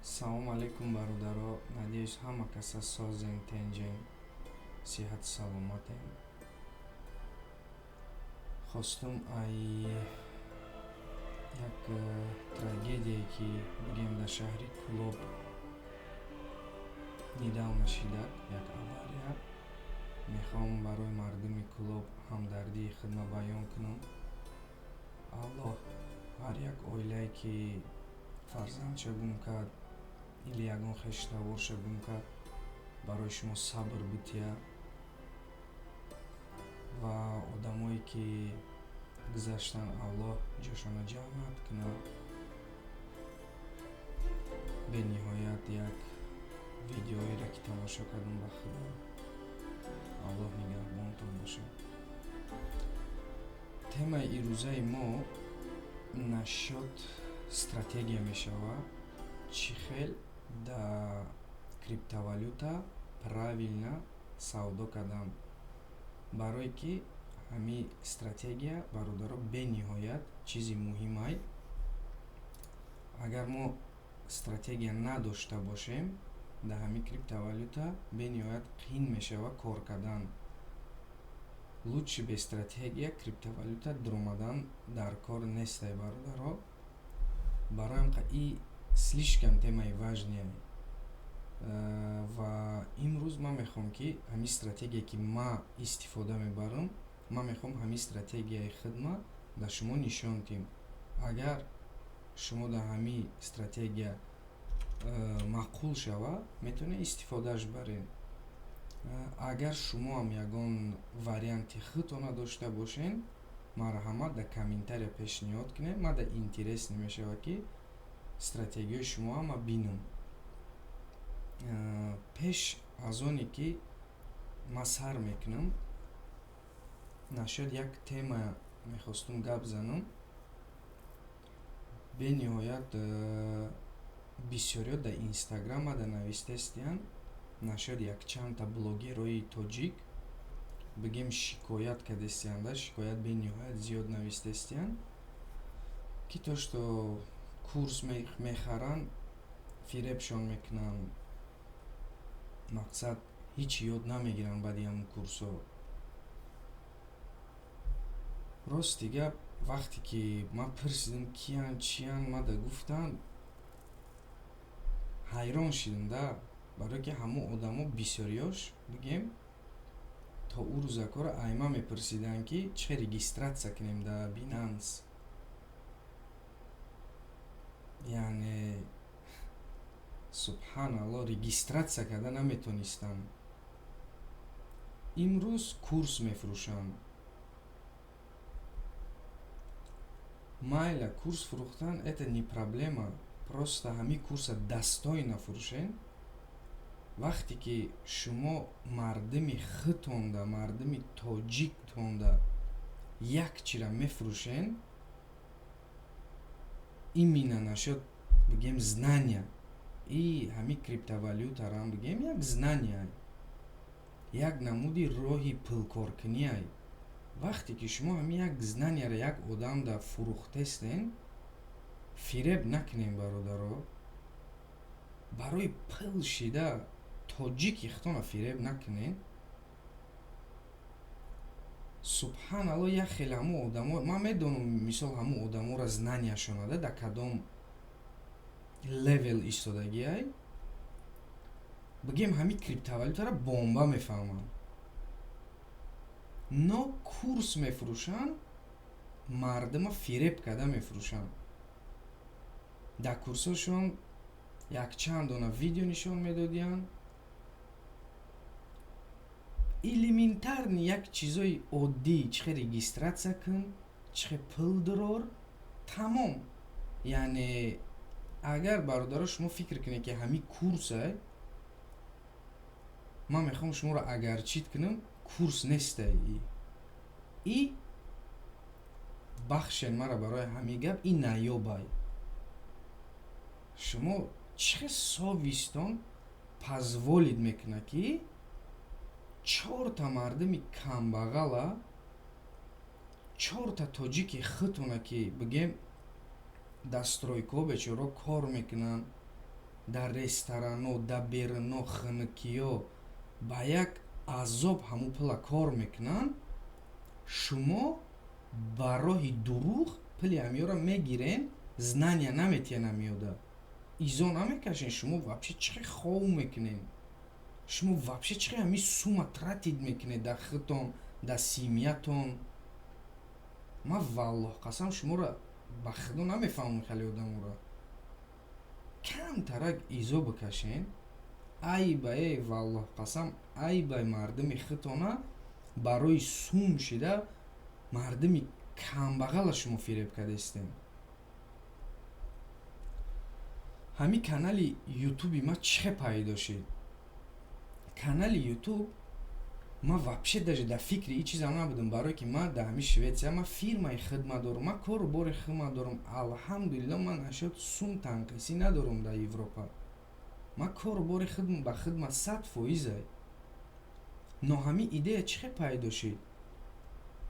Салом алейкум, бародаро. Надеюсь, ҳама каса созен, тенҷен, сиҳату саломатем. Хостум ай як трагедияе, ки бигем, дар шаҳри Кӯлоб недавно шидак, як авария, мехоҳам барои мардуми Кӯлоб ҳамдардии худро баён кунам. Аллоҳ ҳар як оилае, ки фарзандша гум кард или ягон хештаворша гум кард, барои шумо сабр бутия ва одамое, ки гузаштанд, Аллоҳ ҷошона ҷаннат кунад. Бениҳоят як видеоеро, ки тамошо кардам, ба худо, Аллоҳ нигаҳбонтон бошад. Темаи ирӯзаи мо насчёт стратегия мешавад, чӣ хел да криптовалюта правильно савдо кардан. Барое ки ҳамин стратегия, бародаро, бениҳоят чизи муҳимай. Агар мо стратегия надошта бошем, дар ҳамин криптовалюта бениҳоят қиин мешавад кор кардан. Лучше без стратегия криптовалюта дуромадан дар кор нестай, бародаро. Барои и слишком темаи важный. Ва имрӯз ман мехоҳам, ки ҳамин стратегие, ки ман истифода мебарам, ман мехоҳам ҳамин стратегияи худма дар шумо нишон диҳем. Агар шумо дар ҳамин стратегия маъқул шавад, метавонед истифодааш баред. Агар шумоам ягон варианти худтона дошта бошед, марҳамат, дар комментария пешниҳод кунед. Ман дар интерес намешавад, ки стратегияи шумоам ман бинам. Пеш аз оне ки ман сар мекунам, насчёт як тема мехостум гап занам. Бениҳоят бисёриҳо дар Инстаграм мада навистестиянд насчёт якчандта блогерҳои тоҷик, бигем, шикоят кардестиянда. Шикоят бениҳоят зиёд навистестиянд, ки то что курс мехаранд, фиребшон мекунанд, мақсад, ҳеҷ ёд намегиранд баъди ҳамун курсҳо. Рости гап, вақте ки ман пурсидам, киянд, чиянд, мада гуфтанд, ҳайрон шидам да, барое ки ҳамун одамо бисёриёш, бигем, то ӯ рӯзакҳоро айма мепурсиданд, ки чӣ хел регистрация кунем дар Бинанс. Яъне, субҳаналло, регистрация карда наметонистанд. Имрӯз курс мефурӯшанд. Майла, курс фурӯхтан — это не проблема, просто ҳамин курса достойно фурӯшен. Вақте ки шумо мардуми худтонда, мардуми тоҷиктонда як чира мефурӯшен, именно насчёт, бигем, знания и ҳамин криптовалютарам, бигем, як знания, як намуди роҳи пулкоркуниай. Вақте ки шумо ҳамин як знанияро як одамда фурӯхтестен, фиреб накунем, бародаро. Барои пул шида тоҷики худтонро фиреб накунед. Субҳаналло, як хеле ҳамун одамо, ман медонам, мисол, ҳамун одаморо знанияшонада дар кадом level истодагиай. Бигем, ҳамин криптовалютаро бомба мефаҳманд, но курс мефурӯшанд, мардума фиреб карда мефурӯшанд. Дар курсҳошон якчанд дона видео нишон медодиянд, элементарный як чизои оддӣ: чӣ хел регистрация кун, чӣ хел пул дурор, тамом. Яъне, агар, бародаро, шумо фикр кунед, ки ҳамин курсай, ман мехоҳам шуморо огорчить кунам: курс нестай и бахшен мара барои ҳамин гап, и наёбай. Шумо чӣ хел совестьтон позволить мекунад, ки чорта мардуми камбағала, чорта тоҷики худтона, ки, бигем, дар стройкаҳо бечоро кор мекунанд. Дар ресторано, дар беруно, хунукиё ба як азоб ҳамун пула кор мекунанд. Шумо ба роҳи дурӯғ пули ҳамиёро мегирен, знания наметиҳен, ҳамиёда изо намекашен. Шумо вообще чӣ хел хов мекунед? Шумо вообще чӣ хел ҳамин сумма тратить мекунед дар худтон, дар семьятон? Ман, валлоҳ қасам, шуморо ба худо намефаҳмам. Хеле одаморо камтарак изо бикашен. Айба е, валлоҳ қасам, айбай мардуми худтона барои сум шида мардуми камбағала шумо фиреб кардастем. Ҳамин канали ютуби ма чӣ хел пайдо шид? Канали ютуб ман вообще даже дар фикри ин чизам набудам, барое ки ман дар ҳамин Шветсия ман фирмаи хидмат дорам, ман кору бори хидмат дорам, алҳамдулилло. Ман насчёт сум танқисӣ надорам. Дар Европа ман кору бори ба хидмат 100%-ай. Но ҳамин идея чӣ хел пайдо шид?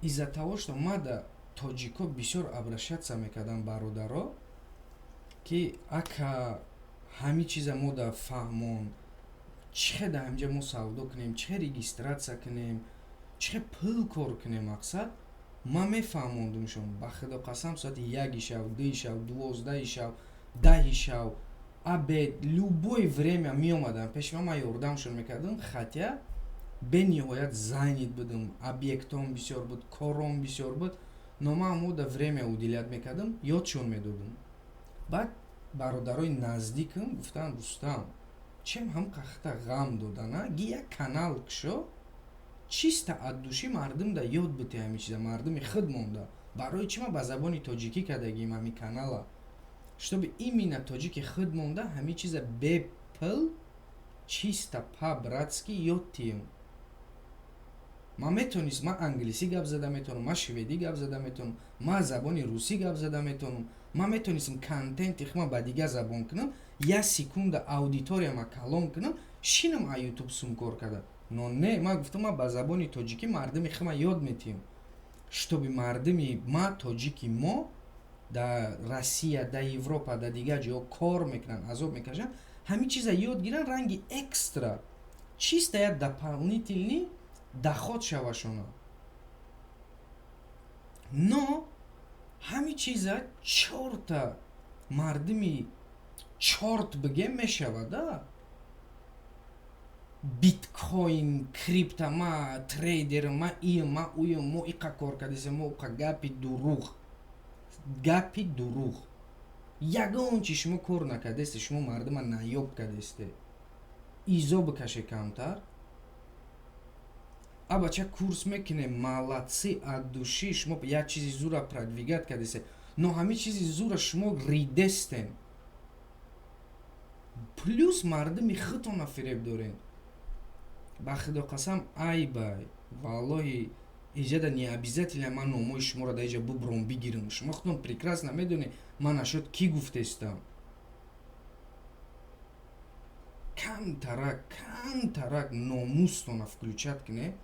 Из-за того что ма да тоҷико бисёр обращаться мекардам, бародаро, ки ака, ҳамин чиза мо да фаҳмон, чӣ хел дар ҳаминҷа мо савдо кунем, чӣ хел регистрация кунем, чӣ хел пул кор кунем. Мақсад, ман мефаҳмондумшон. Ба худо қасам, соати 1-и шав, 2-и шав, 12-и шав, 10-и шав, обед, любое время меомадам пеши ман, ман ёрдамшон мекардам, хотя бениҳоят занят будам, объектом бисёр буд, кором бисёр буд, но ман ҳамода время уделять мекардам, ёдшон медодам. Баъд бародарои наздикам гуфтанд: «Рустам, чем ҳам қахта ғам додана, ги як канал кушо, чисто от души мардум да ёд бите ҳамин чиза, мардуми худ монда». Барои чӣ ман ба забони тоҷикӣ кардагим ҳамин канала? Чтобы именно тоҷики худ монда ҳамин чиза бепул, чисто по-братски ёд тием. Ман метонист, ман англисӣ гап зада метавонам, ман шведӣ гап зада метавонам, ман забони русӣ гап зада метавонам. Ман метонистам контенти хума ба дигар забон кунам, як секунда аудиторияма калон кунам, шинам, а ютуб сум кор карда. Но не, ман гуфтам, ман ба забони тоҷикӣ мардуми хума ёд метиҳам, чтобы мардуми ма, тоҷики мо, дар Россия, дар Европа, дар дигар ҷоҳо кор мекунанд, азоб мекашанд, ҳамин чиза ёд гиранд, ранги экстра, чисто як дополнительный доход шавашона. Но ҳамин чиза чорта мардуми чорт бигем мешавада, биткоин, крипто, ма трейдер, ма ием, ма уем, мо иқа кор кардесем, мо уқа. Гапи дурӯғ, гапи дурӯғ. Ягон чи шумо кор накардесте, шумо мардума наёб кардесте. Изо бикаше камтар. А бача курс мекунем, молодцы, от души, шумо як чизи зура продвигать кардесте, но ҳамин чизи зура шумо ридестен, плюс мардуми худтона фиреб дорен. Ба худо қасам, айбай, валлоҳи. Иҷада не обязательно ман номои шуморо дар иҷа бубром, бигирам. Шумо худтон прекрасно медонед, ман насчёт кӣ гуфтестам. Камтарак, камтарак номустона включать кунед.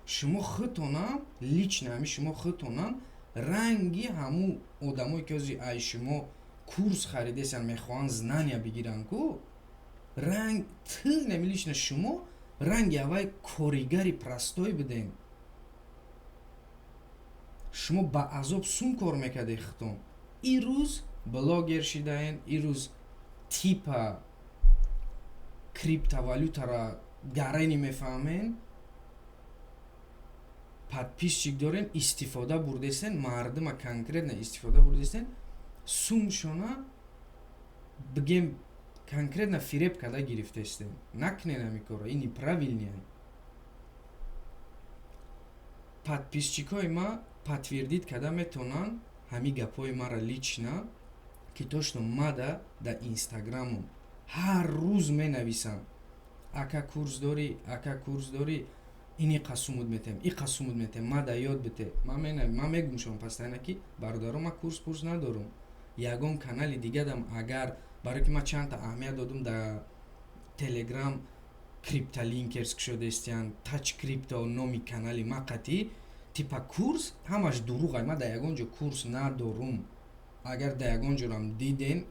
Шумо худтонам, лично ҳами шумо худтонам ранги ҳамун одамое ки ҳози ай шумо курс харидесанд, мехоҳанд знания бигиранд ку, ранг ты нами, лично шумо ранги аввай коригари простой будем. Шумо ба азоб сум кор мекардед худтон, ирӯз блогер шидаен, ирӯз типа криптовалютара гарени мефаҳмен, подписчик дорен, истифода бурдесен, мардума конкретно истифода бурдесен, сумшона бигем, конкретно фиреб карда гирифтестен. Накунен ҳамин корро, ин неправильный. Подписчикҳои ма подтвердить карда метавонанд ҳамин гапҳои маро лично, ки точно мада дар инстаграмом ҳар рӯз менависам: «Ака, курс дорӣ? Ака, курс дорӣ? Ини қасумуд метем, и қасумуд метем, мада ёд бите». Ман мегум шумо постоянно, ки бародаро, ман курс надорум. Ягон канали дигадам агар, барое ки ман чандта аҳамият додум, дар Телеграм Криптолинкерс кушодестиян, Тач Крипто номи канали ма қатӣ, типа курс, ҳамаш дурӯғ. Ман дар ягон ҷо курс надорум. Агар дар ягон ҷорам диден.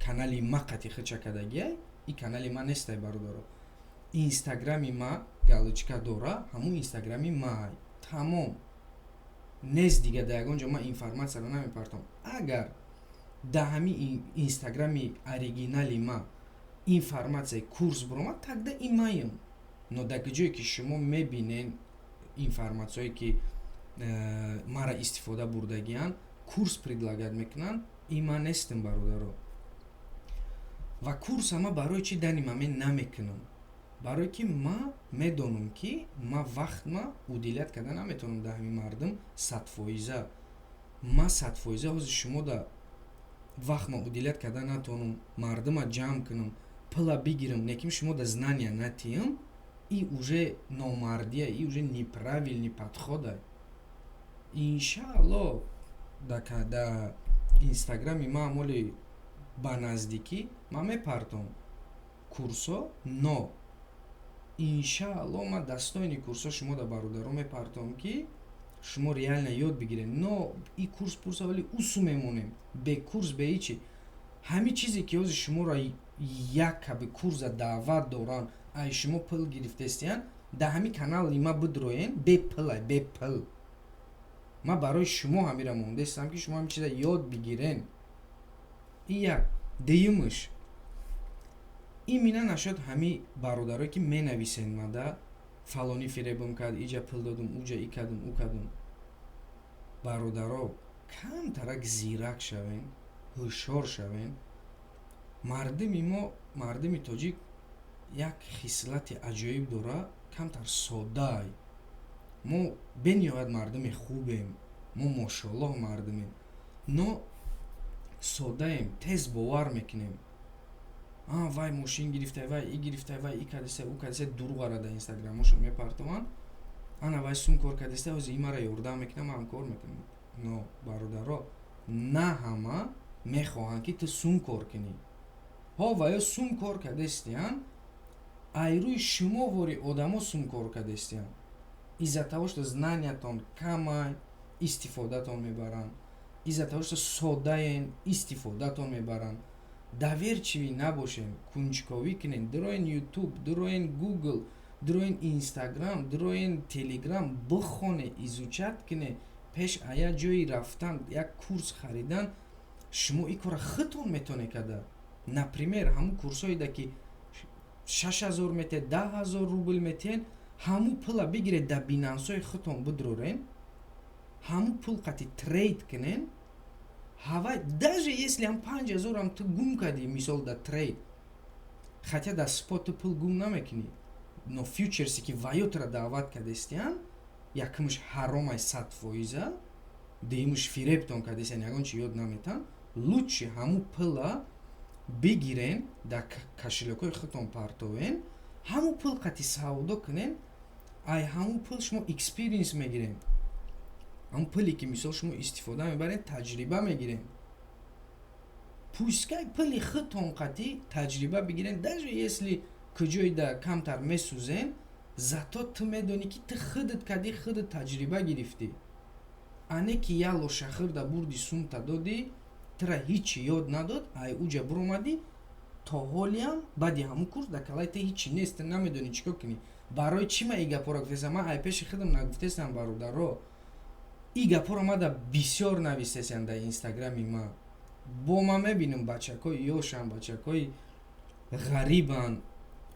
Канали ма қати хича кардагиай, и канали ма нестай, бародаро. Инстаграми ма галочка дора, ҳамун инстаграми маай, тамом. Нест дига, да ягон ҷо ман информатсияро намепартом. Агар да ҳами инстаграми оригинали ма информатсияи курс буромад, тогда и маем. Но дар ҷое ки шумо мебинен информатсияое, ки мара истифода бурдагиянд, курс предлагать мекунанд, и ман нестем, бародаро. Ва курса ма барои чӣ данный момент намекунам? Барое ки ма медонам, ки ма вақтма уделять карда наметавонам да ҳамин мардум 100%. Ма 100% ҳозир шумо да вақтма уделять карда натавонам, мардума ҷамъ кунам, пула бигирам, неким шумо да знания натиҳам, и уже номардия, и уже неправильный подход а. Иншаалло, да инстаграми ма моли ба наздикӣ ман мепартом курсо, но иншаалло, ман достойный курсо шумо да, бародаро, мепартом, ки шумо реально ёд бигиред. Но и курс пурса вале усу мемонем, бе курс, бе ҳичи. Ҳамин чизе ки ҳозир шуморо як каби курса даъват доранд, ай шумо пул гирифтестиян, дар ҳамин канали ма бидроен, бепулай, бепул. Ман барои шумо ҳамира мондастам, ки шумо ҳамин чиза ёд бигирен. И як дуюмаш имина нашуд. Ҳами бародарое ки менависен мада: «Фалонӣ фиребам кард, иҷа пул додум, уҷа и кардум, ӯ кардум», бародаро, камтарак зирак шавен, ҳушёр шавен. Мардуми мо, мардуми тоҷик, як хислати аҷоиб дора: камтар соддаай. Мо бениҳоят мардуми хубем, мо, мошоаллоҳ, мардумем, но соддаем, тез бовар мекунем. А вай мошин гирифта, вай и гирифта, вай и кардиста, ӯ кардиста, дурӯғара дар инстаграмошон мепартованд. Ана вай сум кор кардиста, ҳозир и мара ёрдам мекунам, ман кор мекунам. Но, бародаро, на ҳама мехоҳанд, ки ту сум кор кунӣ. Ҳо, ва ё сум кор кардестиян, айрӯи шумо вори одамо сум кор кардестиян. Из-за того, что знаниятон камай, истифодатон мебаранд. Из-за того, что соддаен, истифодатон мебаранд. Доверчивый набошем, кунҷковӣ кунем. Дуроен Ютуб, дуроен Гугл, дуроен Инстаграм, дуроен Телеграм, бихоне, изучать куне. Пеш а як ҷои рафтан, як курс харидан, шумо ин кора худтон метавонед карда. Например, ҳамун курсҳоеда, ки 6000 метиҳед, 10 000 рубл метиҳед, ҳамун пула бигиред, дар Бинансҳои худтон бидурорен, ҳамун пул қати трейд кунен. Ҳавай, даже если ҳам 5000-ам ту гум кардӣ, мисол, дар трейд, хотя дар спот ту пул гум намекунӣ, но фьючерсе, ки ваётра даъват кардестиян, якумш ҳаромай 100%, дуюмш фиребтон кардестиян, ягон чи ёд наметан. Лучше ҳамун пула бигирен, дар кошелёкҳои худтон партовен, ҳамун пул қати савдо кунен. Ай ҳамун пул шумо experience мегирен. Ҳамун пуле, ки мисол шумо истифода мебарен, таҷриба мегирен. Пускай пули худтон қатӣ таҷриба бигирен, даже если куҷоида камтар месӯзен, зато ту медонӣ, ки ту худат кардӣ, худат таҷриба гирифтӣ. Ане ки як лошахӯрда бурди, сумта додӣ, тура ҳичи ёд надод, ай уҷа буромадӣ, то ҳолиам баъди ҳамун курс дар калаи ту ҳичи нест, ту намедонӣ чӣ кор кунӣ. Барои чӣ ман ин гапҳоро гуфтестам? Ман ай пеши худам нагуфтестам, бародаро. Ин гапҳоро мада бисёр навистесям дар инстаграми ма. Бо ман мебинам, бачакҳои ёшам, бачакҳои ғарибанд.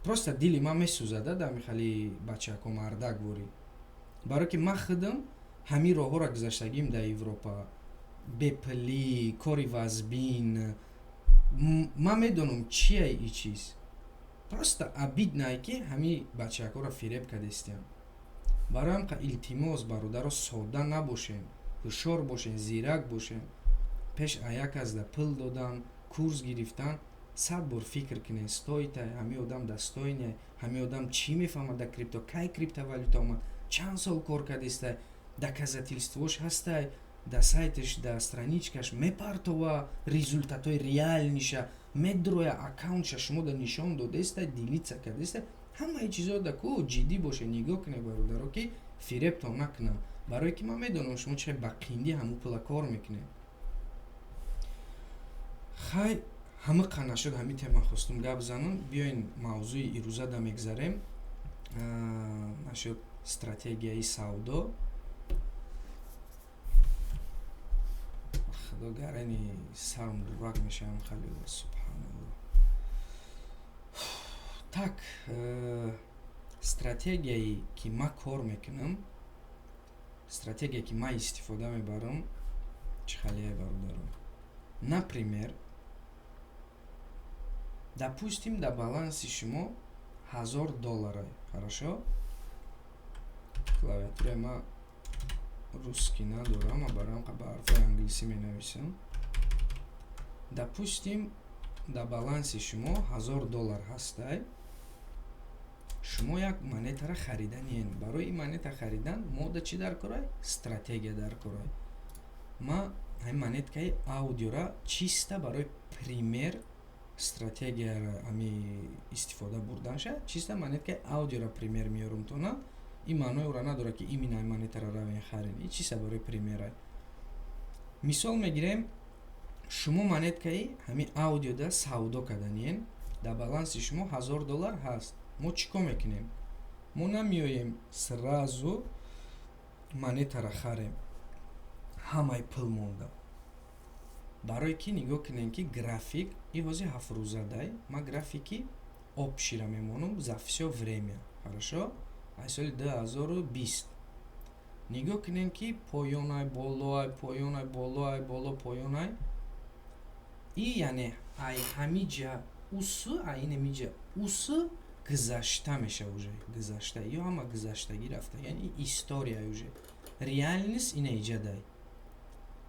Просто дили ман месӯзада дар михали бачако, мардак ворӣ, барое ки ман худам ҳамин роҳҳоро гузаштагим дар Европа, бепулӣ, кори вазбин. Ман медонам, чия и чиз. Просто обидно е, ки ҳамин бачакҳоро фиреб кардестиям. Барои ҳам илтимос, бародаро, содда набошем, ҳушёр бошем, зирак бошем. Пеш а як азда пул додан, курс гирифтан, сад бор фикр кунед: стоит ай ҳамин одам, достойный? Ҳамин одам чӣ мефаҳмад дар крипто? Кай криптовалюта омад? Чанд сол кор кардестай? Доказательствош ҳастай? Дар сайташ, дар страничкаш мепартова результатҳои реальныйша, медроя, аккаунтша шумо да нишон додестай, делиться кардестай? Ҳамаи чизо да ку ҷиддӣ боше, нигоҳ кунед, бародаро, ки фиребтон накунанд. Барое ки ман медонам, шумо чӣ ба қиндӣ ҳамун пула кор мекунед. Хай, Ҳамиқа нашуд, ҳамин тема хостум гап занам. Биёин, мавзӯи ирӯзада мегзарем, нашуд стратегияи савдо. Худо гарани, сарм дурак мешавам, халила, субҳаналло. Так, стратегияе ки ма кор мекунам, стратегия ки ман истифода мебарам, чӣ халияй, бародаро? Например, допустим, дар баланси шумо 1000 доллара. Хорошо, клавиатураи ма русский надорам, ма барам ба ҳарфҳои англисӣ менависам. Допустим, дар баланси шумо 1000 доллар ҳастай. Шумо як монетаро хариданиен. Барои ин монета харидан мода чӣ дар корай? Стратегия дар корай. Ма ҳамин монеткаи аудиора чисто барои пример, стратегияро ҳами истифода бурданша, чисто монеткаи аудиора пример меёрум тона. Ин маънои ӯро надорад, ки именно ҳамин монетаро равен харен. Ин чиса барои примера. Мисол мегирем, шумо монеткаи ҳамин аудиода савдо карданиен. Дар баланси шумо 1000 доллар ҳаст. Мо чӣ кор мекунем? Мо намеоем сразу монетаро харем ҳамаи пул монда, барое ки нигоҳ кунем, ки график и ҳозир ҳафтрӯзадай. Ма графики общира мемонам, за всё время. Хорошо, аз соли 2020 нигоҳ кунем, ки поёнай, болоай, поёнай, болоай, боло, поёнай. И яъне ай ҳамиҷа усу, ай инамиҷа усу гузашта меша, уже гузашта, ё ҳама гузаштагӣ рафта, яъне история, уже реальность ина иҷадай.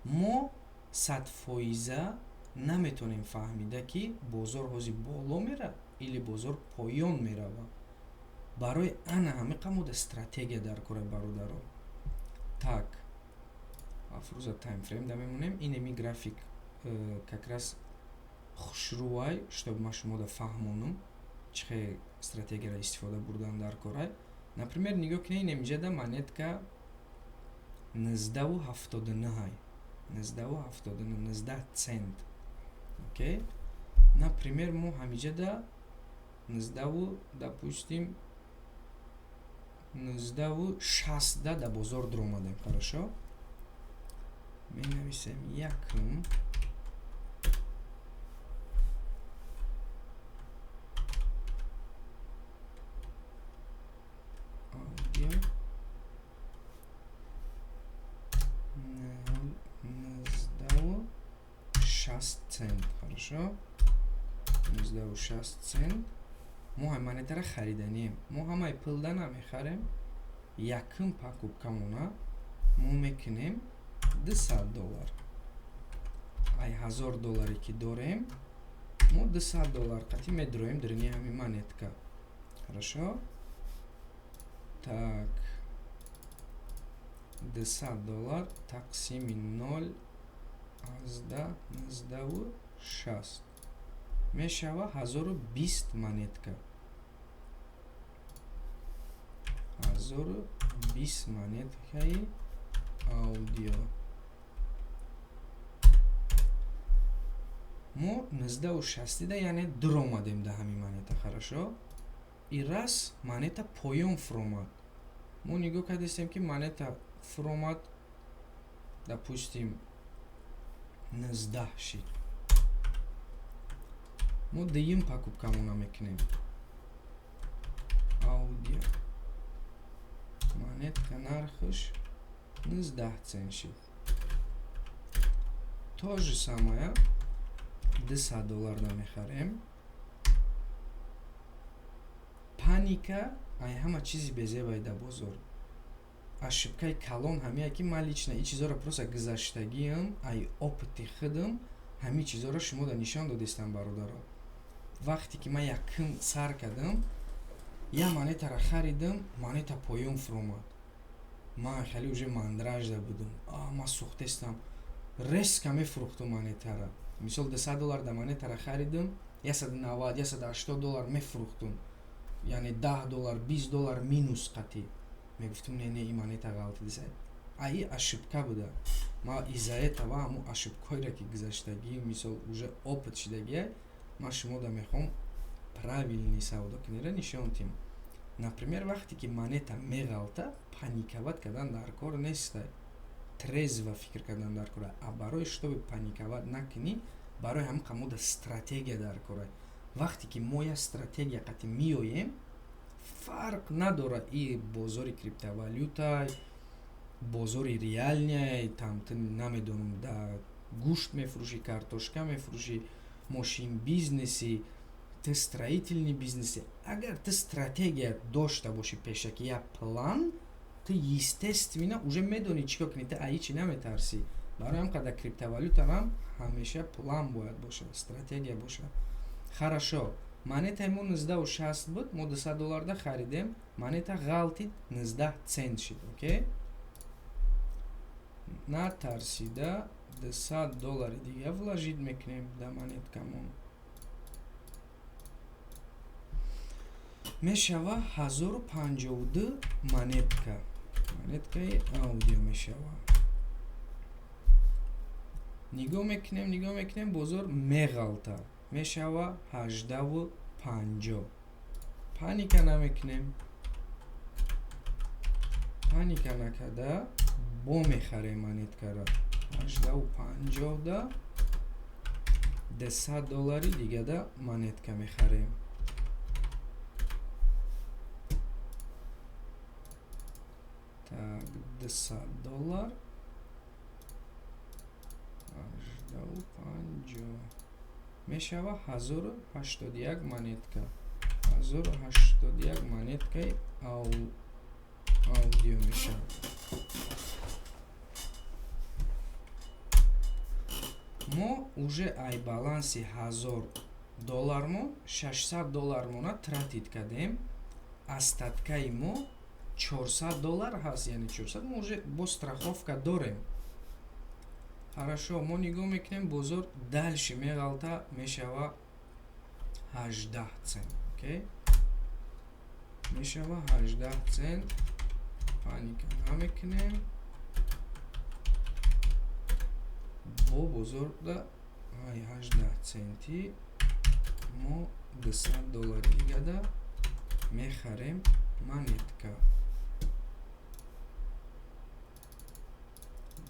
Мо 100% наметонем фаҳмида, ки бозор ҳозир боло мера или бозор поён мерава. Барои ана ҳамиқа мода стратегия дар кора, бародаро. Так, афрӯза таймфрейм да мемонем. Инеми график как раз хушрӯвай, чтобы ма шумода фаҳмонам, чӣ хел стратегияро истифода бурдан дар корай. Например, нигоҳ кунед, инемиҷада монетка 19,79, 19,79, 19 цент. Окей, например, мо ҳамиҷада нуздаву, допустим, 19,60 да бозор дуромадем. Хорошо, менависем якум аудио 19,60 цент. Хорошо, 19,60 цент мо ҳам монетаро хариданием. Мо ҳамаи пулда намехарем. Якум покупкамона мо мекунем 200 доллар. Ай 1000 долларе ки дорем, мо 200 доллар қатӣ медроем дарини ҳамин монетка. Хорошо, так, 200 доллар тақсими 0,196 мешава 1020 монетка, 1020 монеткаи аудио. Мо 19,60-да, яъне дуромадем да ҳамин монета. Хорошо, и раз монета поён фуромад. Мо нигоҳ кардастем, ки монета фуромад, допустим, 19 шид. Мо дуюм покупкамона мекунем. Аудио монетка нархаш 19 цент шид. То же самое, 200 долларда мехарем. Паника ай ҳама чизи безебай дар бозор. Ошибкаи калон ҳамия, ки ман лично ин чизоро просто гузаштагиам, ай опыти худам ҳамин чизоро шумода нишон додистам, бародаро. Вақте ки ман якум сар кардам, як монетаро харидам, монета поён фуромад. Ман хеле уже мандражда будам, ман сӯхтестам, резко мефурӯхтум монетара. Мисол, 200 доллар да монетара харидам, 190, 180 доллар мефурӯхтум, яъне 10 доллар, 20 доллар минус қатӣ. Мегуфтум: «Не, не, ин монета ғалати диса». Аи ошибка буда. Ма из-за этого ҳамун ошибкоеро, ки гузаштагӣ, мисол, уже опыт шидагия, ман шумода мехоҳам правильный савдо кунира нишон тим. Например, вақте ки монета меғалта, паниковать кардан дар кор нестай, трезво фикр кардан дар кора. А барои чтобы паниковать накунӣ, барои ҳамин қамода стратегия дар кора. Вақте ки мо як стратегия қати меоем, фарқ надора, и бозори криптовалюта, бозори реальный, там ту, намедонам, да, гӯшт мефурӯшӣ, картошка мефурӯшӣ, мошин бизнеси, ту строительный бизнеси, агар ту стратегия дошта бошӣ, пешаки як план, ту, естественно, уже медонӣ чӣ кор кунӣ, ту аҳичи наметарсӣ. Барои ҳам қадар криптовалютарам ҳамеша план бояд бошад, стратегия бошад. Хорошо, монетаи мо 19,60 буд, мо 200 долларда харидем, монета ғалтид, 19 цент шид. Окей, натарсида 200 доллари дига вложить мекунем да монеткамон, мешава 1052 монетка, монеткаи аудио мешава. Нигоҳ мекунем, нигоҳ мекунем, бозор меғалта, мешава 18,50. Паника намекунем, паника накарда бо мехарем монеткара 18,50-да, 200 доллари дигада монетка мехарем. Так, 200 доллар, 18,50 мешава 1081 монетка, 1081 монеткаи аудио мешавад. Мо уже ай баланси 1000 доллармо 600 доллармона тратить кардем, остаткаи мо 400 доллар ҳаст, яъне 400 мо уже бо страховка дорем. Хорошо, мо нигоҳ мекунем, бозор дальше меғалта, мешава 18 цент. Окей, мешава 18 цент, паника намекунем, бо бозорда ай 18 центи мо 200 доллари дигада мехарем монетка.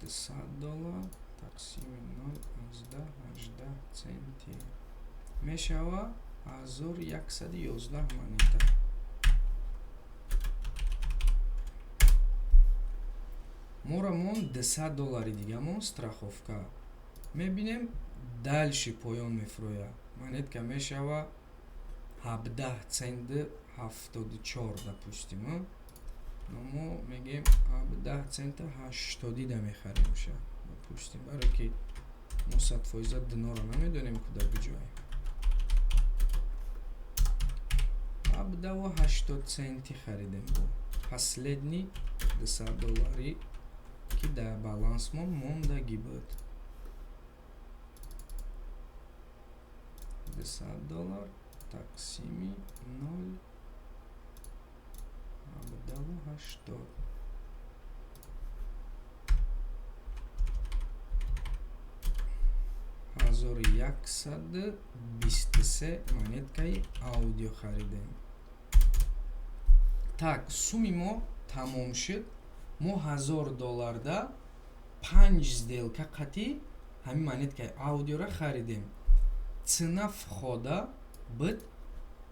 200 доллар тақсими 0,18 центи мешава 1111 монета. Моро мон 200 доллари дигамон страховка. Мебинем, дальше поён мефурӯяд, монетка мешава 17 центи 74, допустим. Мо мегем, 17 цента 80-ида мехаремша, допустим, барое ки мо 100% днора намедонем, куда биҷоем. 17,80 центи харидем бо последний 200 долларӣ, ки дар балансмон мондагӣ буд. 200 доллар тақсими 0,17,80, 1123 монеткаи аудио харидем. Так, суми мо тамом шуд. Мо 1000 долларда панҷ сделка қатӣ ҳамин монеткаи аудиоро харидем. Цена входа буд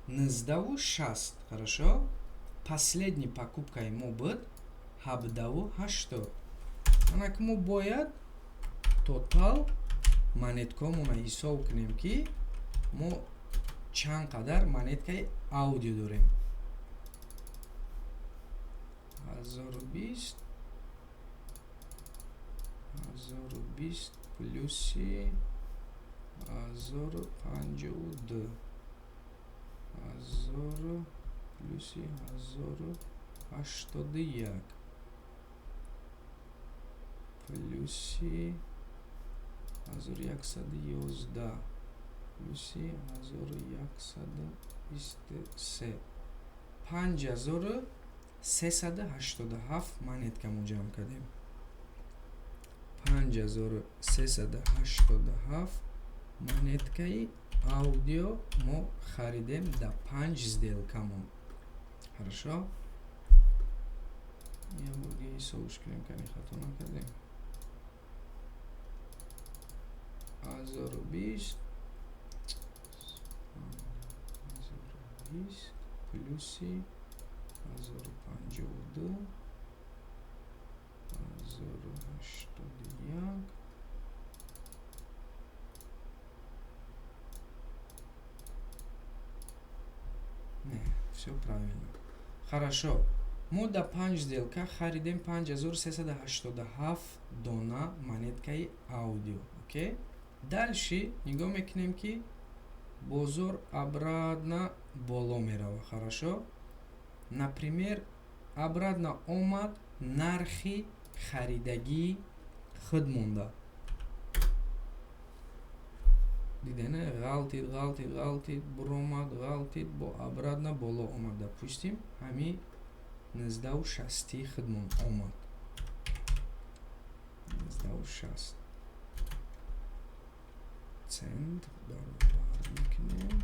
19,60. Хорошо, последний покупкаи мо буд 17,80. Анаки мо бояд тотал монеткаҳомонро ҳисоб кунем, ки мо чанд қадар монеткаи аудио дорем. 1020, 1020 плюси 1052, ҳазору плюси 1081 плюси 1111 плюси 1123, 5387 монетка мо ҷамъ кардем. 5387 монеткаи аудио мо харидем да панҷ сделкамон. Хорошо, я бурги ҳисобш кунем, кани хато накардем. 1020, 1020 плюси 1052, 1081. Не, все правильно. Хорошо, мо да панҷ сделка харидем 5387 дона монеткаи аудио. Окей, дальше нигоҳ мекунем, ки бозор обратно боло мерава. Хорошо, например, обратно омад, нархи харидагии худ монда. Дидена, ғалтид, ғалтид, ғалтид, буромад, ғалтид, бо обратно боло омад. Допустим, ҳами 19,60 худмон омад, 19,60 цент баробар мекунем.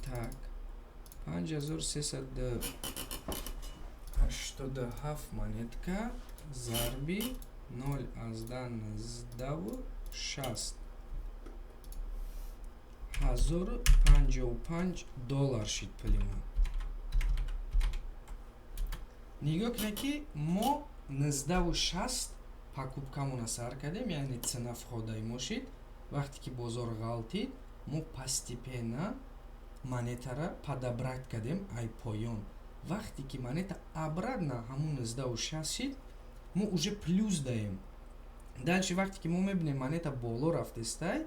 Так, 5387 монетка зарби 0,1960, 1055 доллар шид пули мо. Нигоҳ кунед, ки мо 19,60 покупкамона сар кардем, яъне цена входаи мо шид. Вақте ки бозор ғалтид, мо постепенно монетара подобрать кардем ай поён. Вақте ки монета обратно ҳамун 19,60 шид, мо уже плюс даем. Дальше, вақте ки мо мебинем, монета боло рафтестай,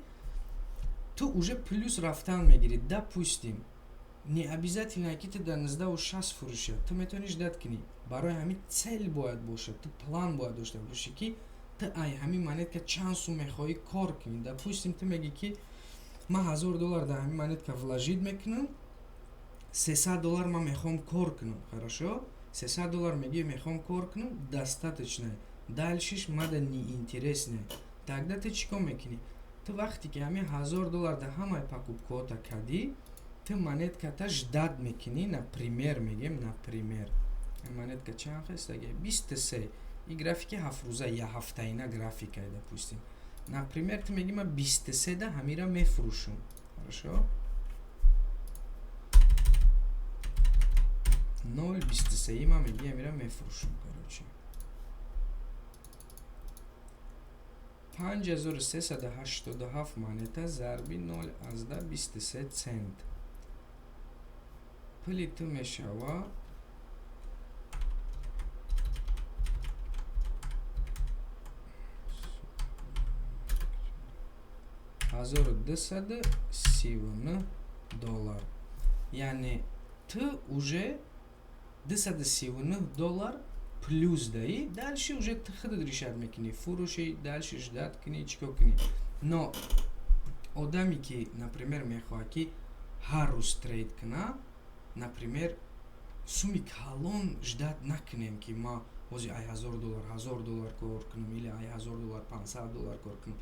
ту уже плюс рафтан мегирӣ. Допустим, не обязательно ки ту дар 19,60 фурӯша, ту метавонӣ ждать кунӣ. Барои ҳамин цель бояд бошад, ту план бояд дошта бошӣ, ки ту ай ҳамин монетка чанд сум мехоҳӣ кор кунӣ. Допустим, ту мегӣ, ки ман 1000 доллар дар ҳамин монетка вложить мекунам, 300 доллар ман мехоҳам кор кунам. Хорошо, 300 доллар мегӣ, мехоҳам кор кунам, достаточно, дальшиш мада неинтересно. Тогда ту чӣ кор мекунӣ? Ту вақте ки ҳамин 1000 доллар дар ҳамаи покупкаота кардӣ, ту монетката ждать мекунӣ. Например, мегем, например, монетка чанд хестаги? 23. И графики ҳафтрӯза, я ҳафтаина графика. Допустим, например, ту меги, ман 23 да ҳамира мефурӯшум. Хорошо, 0,23 ман меги, ҳамира мефурӯшум. Короче, 5387 монета зарби 0,23 цент, пули ту мешава 1239 доллар. Яъне ту уже 239 доллар плюс даи. Дальше уже ту худат решать мекунӣ: фурӯши, дальше ждать кунӣ, чӣ кор кунӣ. Но одаме ки, например, мехоҳад, ки ҳар рӯз трейд куна, например, суми калон ждать накунем, ки ма ҳозир ай 1000 доллар 1000 доллар кор кунам или ай 1000 доллар 500 доллар кор кунам.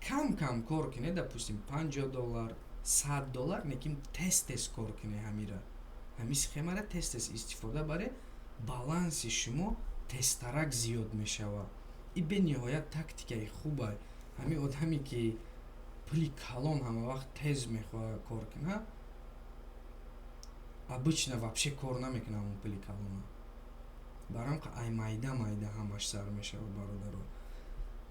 Кам кам кор куне, допустим, 50 доллар, 100 доллар, лекин тез тез кор куне. Ҳамира, ҳамин схемара тез тез истифода баре, баланси шумо тезтарак зиёд мешавад. И бениҳоят тактикаи хуба. Ҳамин одаме ки пули калон ҳама вақт тез мехоҳад кор кунад, обычно вообще кор намекунад ҳамон пули калона. Барам ай майда майда ҳамаш сар мешавад, бародаро.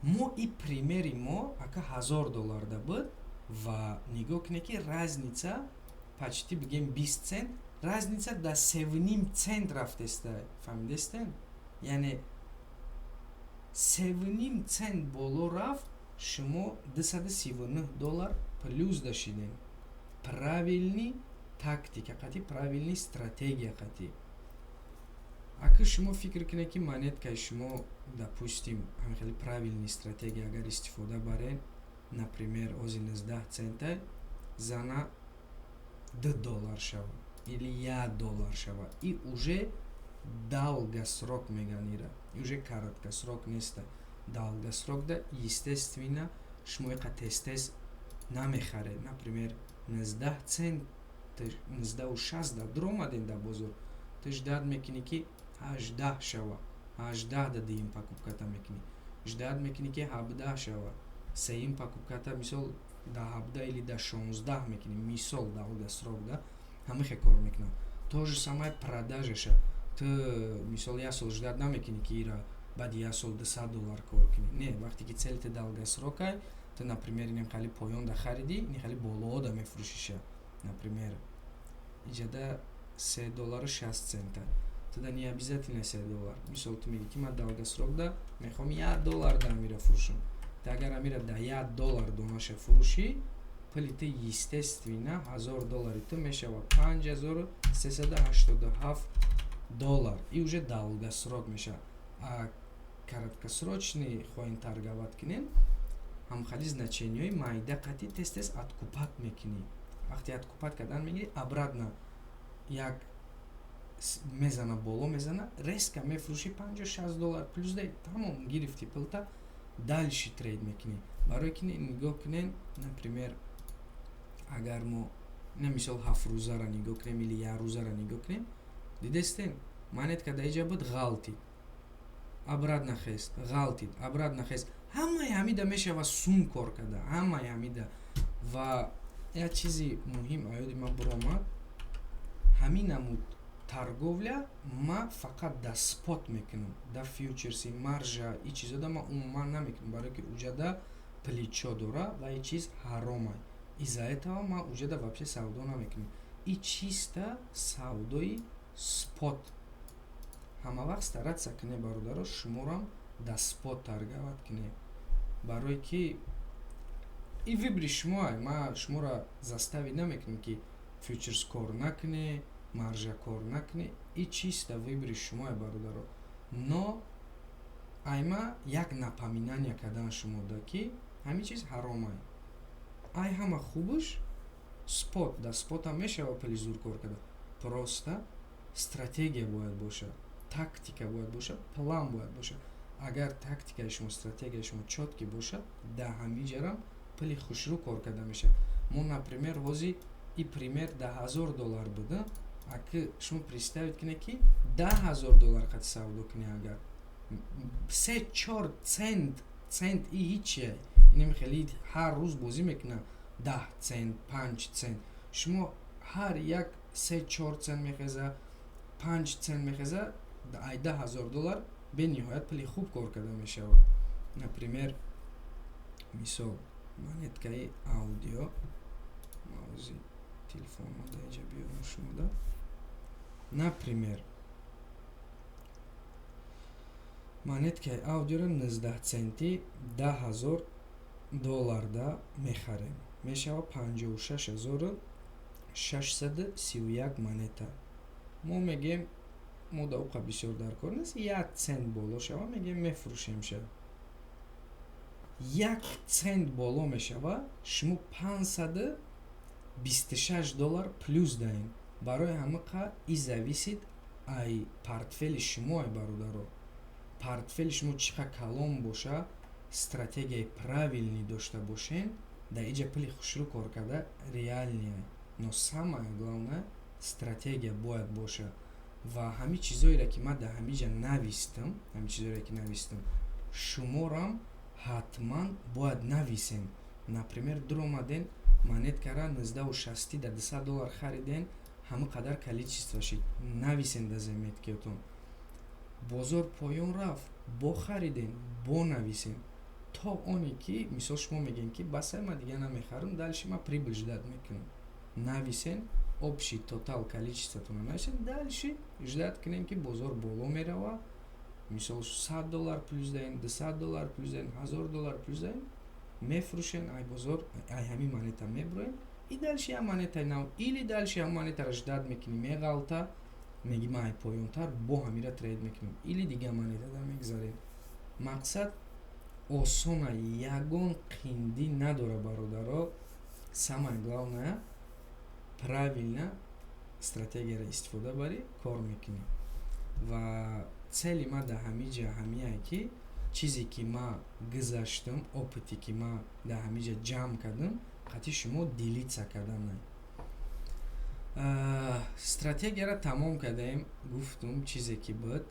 Мо и примери мо ака 1000 долларда буд ва нигоҳ кунед, ки разница почти бигем 20 цент, разница да 3,5 цент рафтеста. Фаҳмидестен? Яъне 3,5 цент боло рафт, шумо 239 доллар плюс дашидем. Правильный тактика қатӣ, правильный стратегия қатӣ. Ака, шумо фикр кунед, ки монеткаи шумо, допустим, ҳамин хеле правильный стратегия агар истифода барен, например, ози 19 цента зана 2 доллар шавад или 1 доллар шавад, и уже Долгосрок меган ира, уже короткосрок неста. Долгосрок да, естественно, шумо иқа тез-тез намехаред. Например, 19 цент, 19,60 да дуромаден дар бозор, ту ждать мекунӣ, ки 18 шава, 18 да дуюм покупката мекунӣ. Ждать мекунӣ, ки 17 шава, сеюм покупката, мисол, да 17 или да 16 мекунӣ. Мисол, долгосрок да ҳамихе кор мекунам. То же самое продажаша. Ту, мисол, як сол ждать намекунӣ, ки ира баъди як сол 200 доллар кор кунӣ. Не, вақте ки целите долгосрокай, ту, например, инем хали поён да харидӣ, ин хали болоо да мефурӯшиша. Например, иҷада 3 доллару 60 цента, туда не обязательно 3 доллар. Мисол, ту мегӣ, ки ман долгосрок да мехоҳам 1 доллар да амира фурӯшам. Ту агар амира да 1 доллар донаша фурӯшӣ, пули ту, естественно, 1000 доллари ту мешавад 5387 доллар. И уже долгосрок мешавад. А краткосрочный хоҳем торговать кунем, ҳамхали значениҳои майда қатӣ тез-тез откупать мекунӣ. Вақте откупать кардан мегирӣ, обратно як мезана, боло мезана, резко мефурӯшӣ, 50-60 доллар плюс дай, тамом, гирифти пулта, дальше трейд мекунӣ. Барои ки нигоҳ кунем, например, агар мо на, мисол, 7 рӯзара нигоҳ кунем или як рӯзара нигоҳ кунем, дидестем, монетка дар иҷа буд, ғалтид, обратно хест, ғалтид, обратно хест. Ҳамаи ҳамида мешава сум кор карда, ҳамаи ҳамида. Ва як чизи муҳим аёди ман биромад: ҳамин намуд торговля ма фақат да спот мекунам. Да фьючерси, маржа и чизода ма умуман намекунам, барое ки уҷада плечо дора ва и чиз ҳаромай. Из-за этого ма уҷада вообще савдо намекунам. И чисто савдои спот. Ҳама вақт стараться кунед, бародаро, шуморам да спот торговать кунед, барое ки и выбори шумоа. Ма шуморо заставить намекунам, ки фьючерс кор накунед, маржа кор накунед. И чисто выбори шумоа, бародаро. Но айма як напоминание кардан шумо да, ки ҳамин чиз ҳаромай. Ай ҳама хубаш спот. Да спотам мешава пули зур кор карда, просто стратегия бояд бошад, тактика бояд бошад, план бояд бошад. Агар тактикаи шумо, стратегияи шумо чёткий бошад, да ҳамиҷарам пули хушрӯ кор карда мешавад. Мо, например, ҳозир и пример да 1000 доллар буда. Аки шумо представить кунед, ки 10 000 доллар қати савдо кунед, агар се чор цент, цент и ҳичие, инам хеле ҳар рӯз бозӣ мекунад, 10 цент, 5 цент, шумо ҳар як 3-4 цент мехеза, 5 цент мехеза, ай 10 000 доллар бениҳоят пули хуб кор карда мешавад. Например, мисол, монеткаи аудио мавози телефонма да иҷа биёрам шумода. Например, монеткаи аудиоро 19 центи 10 000 долларда мехарем, мешавад 56 631 монета. Мо мегӯем, мо да уқа бисёр дар кор нест, 1 цент боло шава, мегӯем, мефурӯшемша. 1 цент боло мешава, шумо 526 доллар плюс даем. Барои ҳамақа и зависит ай портфели шумо, ай бародаро. Портфели шумо чӣ қа калон боша, стратегияи правильный дошта бошен, дар иҷа пули хушрӯ кор карда реальный. Но самое главное, стратегия бояд боша. Ва ҳамин чизоеро, ки ман дар ҳамиҷа навистам, ҳамин чизоеро, ки навистам, шуморам ҳатман бояд нависем. Например, дуромаден, монеткара 19,60 да 200 доллар хариден, ҳама қадар количество шид, нависен дар заметкиотон. Бозор поён рафт, бо хариден, бо нависен, то оне ки, мисол, шумо мегӯем, ки басай, ман дига намехарам, дальше ман прибыль ждать мекунам. Нависен, общий тотал количествотонро нависен, дальше ждать кунем, ки бозор боло мерава. Мисол, 100 доллар плюс даем, 200 доллар плюс даем, 1000 доллар плюс даем, мефурӯшен ай бозор, ай ҳамин монета мебуроем и дальше як монетаи нав или дальше ҳам монетаро ждать мекунӣ, меғалта, меги, ман ай поёнтар бо ҳамира трейд мекунем или дига монетада мегзарем. Мақсад осона, ягон қиндӣ надора, бародаро. Самое главное, правильно стратегияро истифода барӣ, кор мекунӣ. Ва цели ма дар ҳамин ҷа ҳамияе, ки чизе ки ма гузаштам, опыте ки ма дар ҳамин ҷа ҷамъ кардам, қатъи шумо делиться карданай. Стратегияро тамом кардаем, гуфтум, чизе ки буд,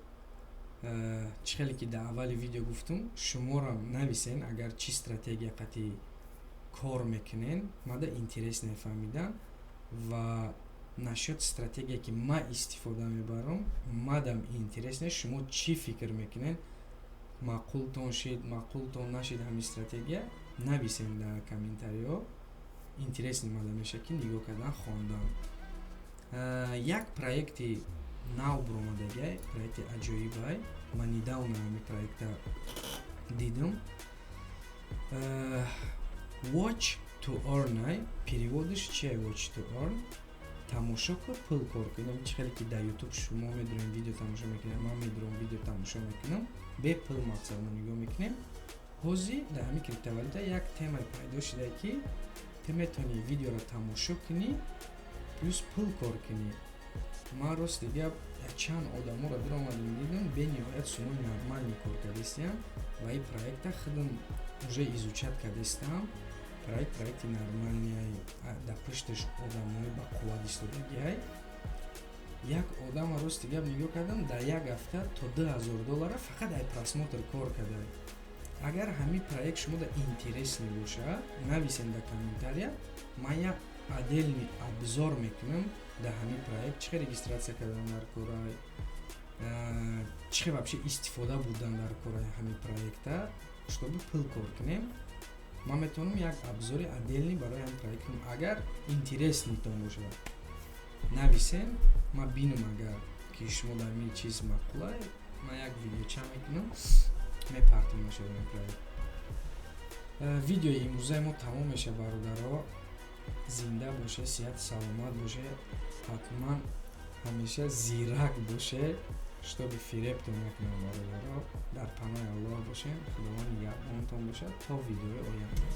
чӣ хеле ки дар аввали видео гуфтум, шуморо нависен, агар чӣ стратегия қатъи кор мекунен, мада интересно фаҳмидан. Ва насчёт стратегия, ки ма истифода мебарам, мадам интересно, шумо чӣ фикр мекунен, маъқултон шид, маъқултон нашид ҳамин стратегия, нависен дар комментариҳо. Интересный мада мешавад, ки нигоҳ кардан, хондан. Як проекти нав буромадагиай, проекти аҷоибай. Ман недавно ҳамин проекта дидам, Watch to Earn. Переводиш чия? Watch to Earn, тамошо кун, пул кор кун. Чӣ хеле ки дар Ютуб шумо медурем, видео тамошо мекунем, ман медурам, видео тамошо мекунам бепул, мақсад мо нигоҳ мекунем. Ҳозир дар ҳамин криптовалюта як темае пайдо шуда, ки ту метавонӣ видеоро тамошо кунӣ плюс пул кор кунӣ. Ман, рости гап, якчанд одаморо дуромадам, дидам, бениҳоят сумои нормальный кор кардастиям. Ва ин проекта худам уже изучать кардастам. Проект проекти нормальный, дар пушташ одамои ба қувват истодагиай. Як одама, рости гап, нигоҳ кардам, дар як ҳафта то 2000 доллара фақат ай просмотр кор карда. Агар ҳамин проект шумода интересный бошад, нависем дар комментария, ман як отдельный обзор мекунам дар ҳамин проект, чӣ хел регистрация кардан дар корай, чӣ хел вообще истифода бурдан дар кораи ҳамин проекта, чтобы пул кор кунем. Ман метавонам як обзори отдельный барои ҳамин проект кунам. Агар интересныйтон бошад, нависем, ман бинам. Агар ки шумо дар ҳамин чиз маъқулай, ман як видеоча мекунам, мепартам нашуд ин проект. Видеои имрӯзаи мо тамом мешавад, бародаро. Зинда боше, сиҳату саломат боше, ҳатман ҳамеша зирак боше, чтобы фиребтон накунам. Бародаро, дар паноҳи Аллоҳ бошем, Худованд нигаҳбонтон бошад то видеои оянда.